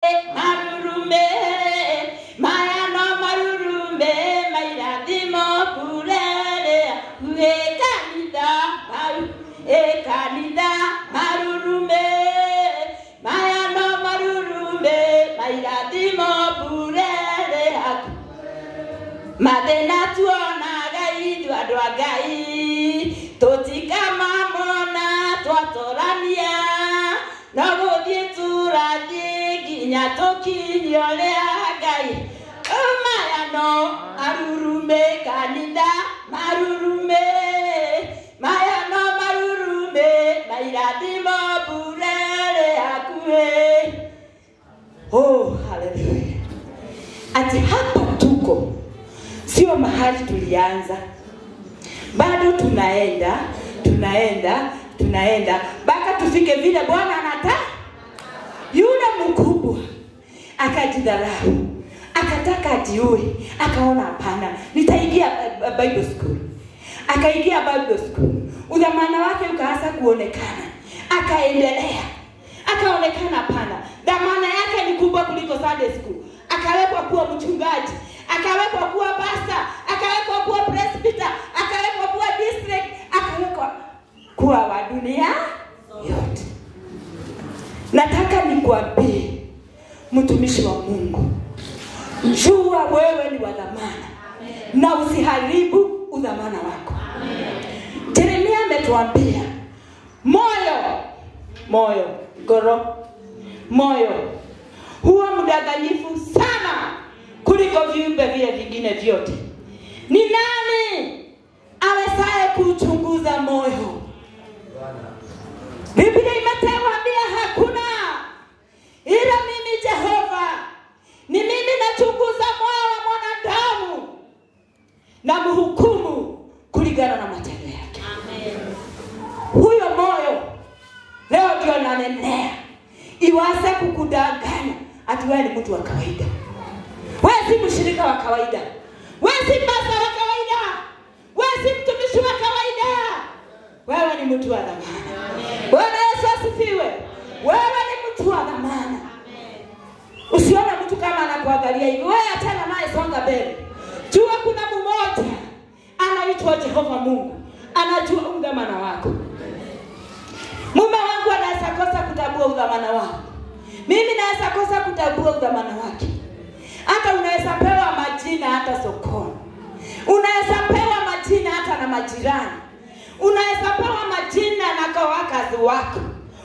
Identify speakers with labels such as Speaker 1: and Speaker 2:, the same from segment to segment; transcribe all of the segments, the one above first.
Speaker 1: Marurume, maya no marurume, mairathimo burere, uhe kanitha, e kanitha, marurume, maya no marurume, mairathimo burere haku. Mathĩna tuonaga ithuĩ andũ a Ngai, tũtikamamona twatũrania, no gũthiĩ tũrathiĩ nginya tũkinyie ũrĩa Ngai. Maya no marurume kanitha, marurume, maya no marurume, mairathimo burere hakuhĩ. Oh, haleluya. Ati hapa tuko sio mahali tulianza, bado tunaenda tunaenda tunaenda mpaka tufike vile Bwana anataka. Yule mkubwa akajidharau, akataka ajiue, akaona hapana, nitaingia Bible school. Akaingia Bible school, udhamana wake ukaanza kuonekana, akaendelea, akaonekana hapana, dhamana yake ni kubwa kuliko Sunday school. Akawekwa kuwa mchungaji, akawekwa kuwa pastor, akawekwa kuwa presbyter, akawekwa kuwa district, akawekwa kuwa wa dunia yote. Nataka nikuambie mtumishi wa Mungu, jua wewe ni wa dhamana na usiharibu udhamana wako. Jeremia ametuambia moyo, moyo, goro, moyo huwa mdanganyifu sana kuliko viumbe vile vingine vyote. Ni nani awezaye kuchunguza moyo? Biblia imetuambia hakuna, ila mimi Jehova, ni mimi nachunguza moyo wa mwanadamu na mhukumu kulingana na matendo yake. Amen. Huyo moyo leo ndio nanenea, iwase kukudanganya ati wewe ni mtu wa kawaida. Wewe si mshirika wa kawaida. Wewe si pasta wa kawaida. Wewe si mtumishi wa kawaida. Wewe ni mtu wa dhamana. Bwana Yesu asifiwe. Wewe ni mtu wa dhamana. Usione mtu kama anakuangalia hivi, wewe achana naye, songa mbele. Jua kuna mmoja anaitwa Jehova Mungu, anajua udhamana wako. Mume wangu anaweza kosa kutambua udhamana wangu. Mimi naweza kosa kutambua udhamana wake. Hata unaweza pewa majina hata sokoni. Unaweza pewa majina hata na majirani. Unaweza pewa majina na wakazi wako.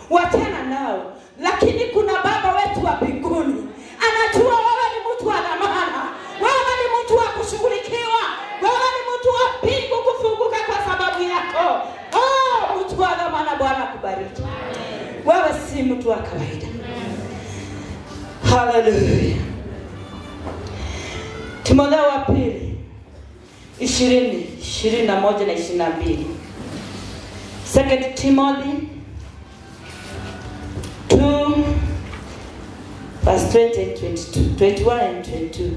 Speaker 1: Wachana nao. Lakini kuna Baba wetu wa mbinguni anajua wewe ni mtu wa dhamana. Wewe ni mtu wa kushughulikiwa. Wewe ni mtu wa mbingu kufunguka kwa sababu yako. Oh, mtu wa dhamana, Bwana akubariki. Wewe si mtu wa kawaida. Hallelujah. Timotheo wa pili 20, 21 na 22. 2 Timothy 2 verse 20 and 22, 21 and 22.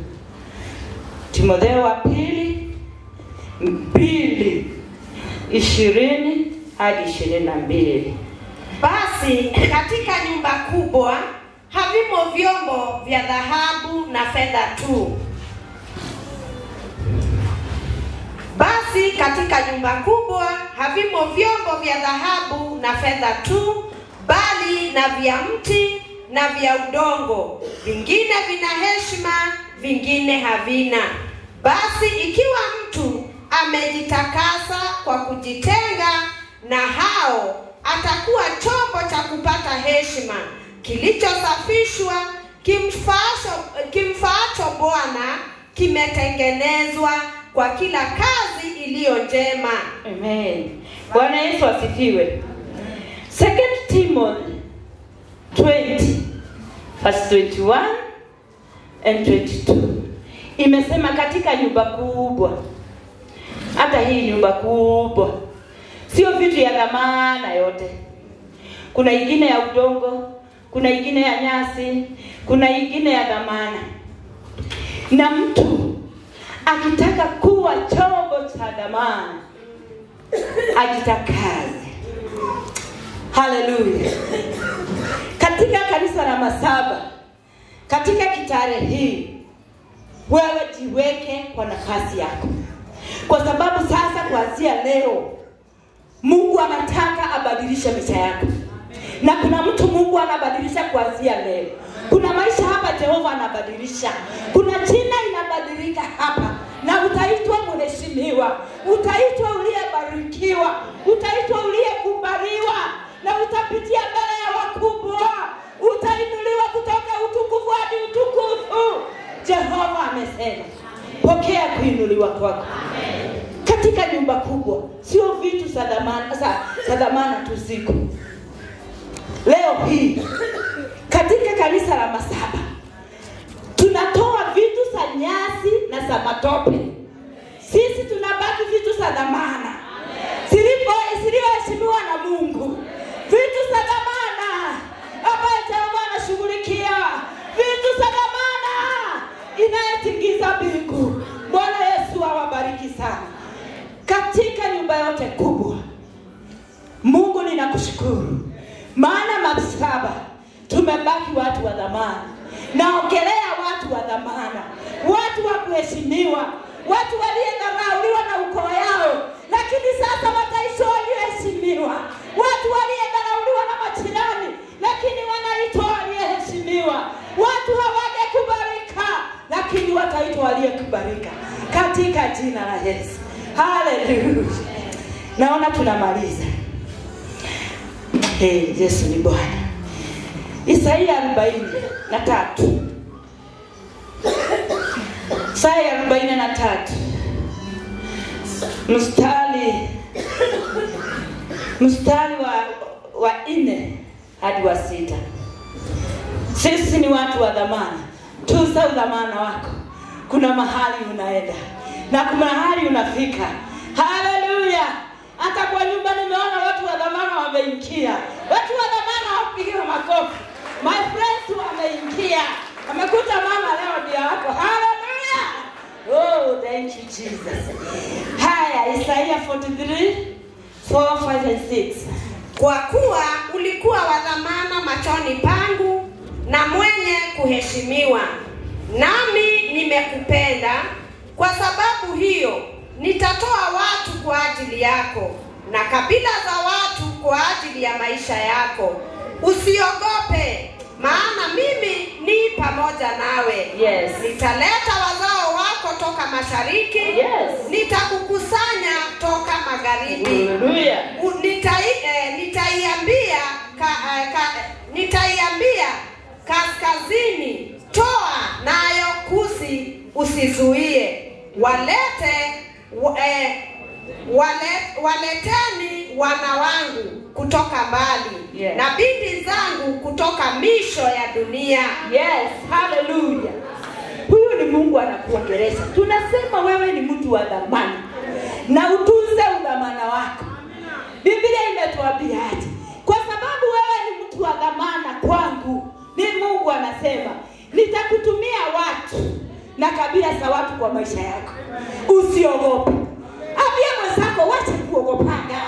Speaker 1: Timotheo wa pili 2, 20 hadi 22.
Speaker 2: Basi katika nyumba kubwa havimo vyombo vya dhahabu na fedha tu. Basi katika nyumba kubwa havimo vyombo vya dhahabu na fedha tu, bali na vya mti na vya udongo. Vingine vina heshima, vingine havina. Basi ikiwa mtu amejitakasa kwa kujitenga na hao, atakuwa chombo cha kupata heshima, kilichosafishwa, kimfaacho Bwana, kimetengenezwa kwa kila kazi iliyo njema.
Speaker 1: Amen. Bwana Yesu asifiwe. 2 Timothy 20 verse 21 and 22. Imesema katika nyumba kubwa, hata hii nyumba kubwa sio vitu ya dhamana yote. Kuna ingine ya udongo, kuna ingine ya nyasi, kuna ingine ya dhamana. Na mtu akitaka kuwa chombo cha dhamana ajitakaze. Haleluya. Katika kanisa la Masaba Kitale hii, wewe jiweke kwa nafasi yako, kwa sababu sasa kuanzia leo Mungu anataka abadilishe maisha yako. Na kuna mtu Mungu anabadilisha kuanzia leo. Kuna maisha hapa Jehova anabadilisha. Kuna jina inabadilika hapa. Na utaitwa mheshimiwa, utaitwa uliyebarikiwa, utaitwa uliyekubaliwa, na utapitia mbele ya wakubwa, utainuliwa kutoka utukufu hadi utukufu. Jehova amesema, pokea kuinuliwa kwako. Katika nyumba kubwa, sio vitu za dhamana tu ziko. Leo hii katika kanisa la Masaba tunatoa vitu za nyasi na za matope. Sisi tunabaki vitu za dhamana zilizoheshimiwa na Mungu, vitu za dhamana ambayo Jehova anashughulikia, vitu za dhamana inayotingiza mbingu. Bwana Yesu awabariki sana. Katika nyumba yote kubwa, Mungu ninakushukuru, maana Masaba tumebaki watu wa dhamana. Naongelea watu wa dhamana, watu wa kuheshimiwa, watu waliodharauliwa na ukoo yao, lakini sasa wataitwa walioheshimiwa. Watu waliodharauliwa na majirani, lakini wanaitwa walioheshimiwa. Watu hawangekubalika, lakini wataitwa waliokubalika, katika jina la Yesu. Hallelujah. Naona tunamaliza. Hey, Yesu ni Bwana. Isaia 43. Isaia 43. Mstari wa 4 hadi wa 6. Sisi ni watu wa dhamana. Tuza udhamana wako. Kuna mahali unaenda na kuna mahali unafika. Hallelujah. Hata kwa nyumba nimeona watu wa dhamana wameingia. Watu wa dhamana wapigiwe makofi. My friends wameingia. Amekuta mama leo ndio wako. Hallelujah. Oh, thank you Jesus. Haya, Isaiah 43 4, 5 and 6.
Speaker 2: Kwa kuwa ulikuwa wa dhamana machoni pangu na mwenye kuheshimiwa, nami nimekupenda. Kwa sababu hiyo nitatoa watu kwa ajili yako na kabila za watu kwa ajili ya maisha yako. Usiogope, maana mimi ni pamoja nawe.
Speaker 1: Yes.
Speaker 2: Nitaleta wazao wako toka mashariki.
Speaker 1: Yes.
Speaker 2: Nitakukusanya toka magharibi.
Speaker 1: Hallelujah.
Speaker 2: Nitaiambia kaskazini, toa, nayo kusi usizuie. Waleteni wana wangu kutoka mbali,
Speaker 1: yes,
Speaker 2: na binti zangu kutoka misho ya dunia.
Speaker 1: Yes, hallelujah. Huyu ni Mungu anakuongelesha. Tunasema wewe ni mtu wa dhamana na utunze udhamana wako. Biblia imetuambia aje? Kwa sababu wewe ni mtu wa dhamana kwangu, ni Mungu anasema nitakutumia watu na kabila za watu kwa maisha yako. Usiogope. Ambia mwenzako, wacha kuogopanga.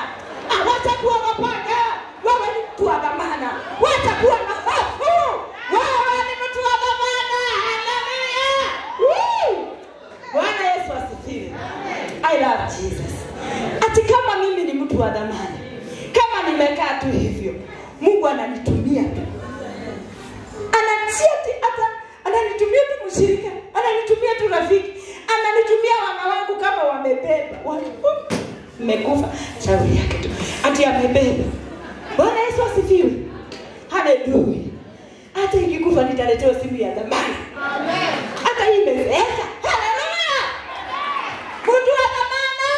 Speaker 1: Wacha kuogopanga. Wewe ni mtu wa dhamana. Wacha kuwa na hofu. Wewe ni mtu wa dhamana. Hallelujah. Woo! Bwana Yesu asifiwe. I love Jesus. Ati kama mimi ni mtu wa dhamana, kama nimekaa tu hivyo, Mungu ananitumia tu. Ananitumia tu mshirika, ananitumia tu rafiki, ananitumia wana wangu kama wamebeba. Mmekufa, shauri yake tu. Ati amebeba. Bwana Yesu asifiwe. Hallelujah. Hata ikikufa nitaletewa simu ya dhamana. Amen. Hata hii imezeeka. Hallelujah. Mtu wa dhamana.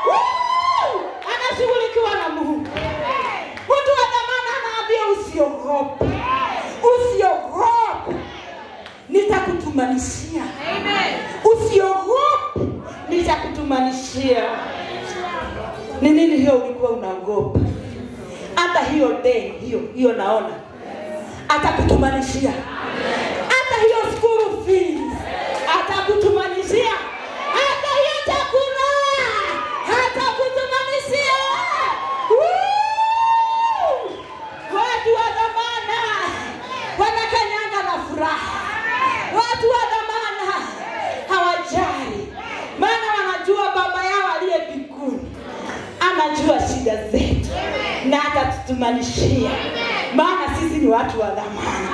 Speaker 1: Woo! Anashughulikiwa na Mungu. Mtu wa dhamana anaambia usiogope. Usiogope. Nitakutumanishia. Amen. Usiogope, nitakutumanishia. Ni nini hiyo ulikuwa unaogopa? Hata hiyo deni hiyo naona atakutumanishia. Hata hiyo school fees atakutumanishia. Hata hiyo chakula atakutumanishia. Watu wa dhamana wanakanyanga na furaha. Anatuthumanishia, maana sisi ni watu wa dhamana.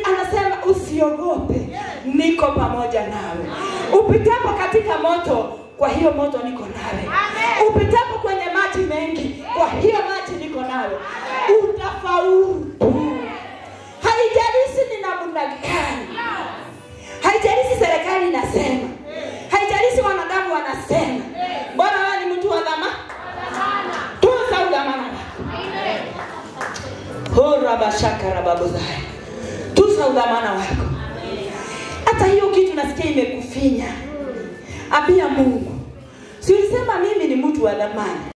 Speaker 1: Anasema usiogope, niko pamoja nawe. Upitapo katika moto, kwa hiyo moto niko nawe. Upitapo kwenye maji mengi, kwa hiyo maji niko nawe. Utafaulu. Haijalishi ni namna gani, haijalishi serikali inasema, haijalishi wanadamu wanasema, mbona wewe ni mtu wa dhamana? Tunza udhamana wako. Horabashakarababozaya, tunza udhamana wako. Hata hiyo kitu nasikia imekufinya, ambia Mungu, si ulisema mimi ni mtu wa dhamana?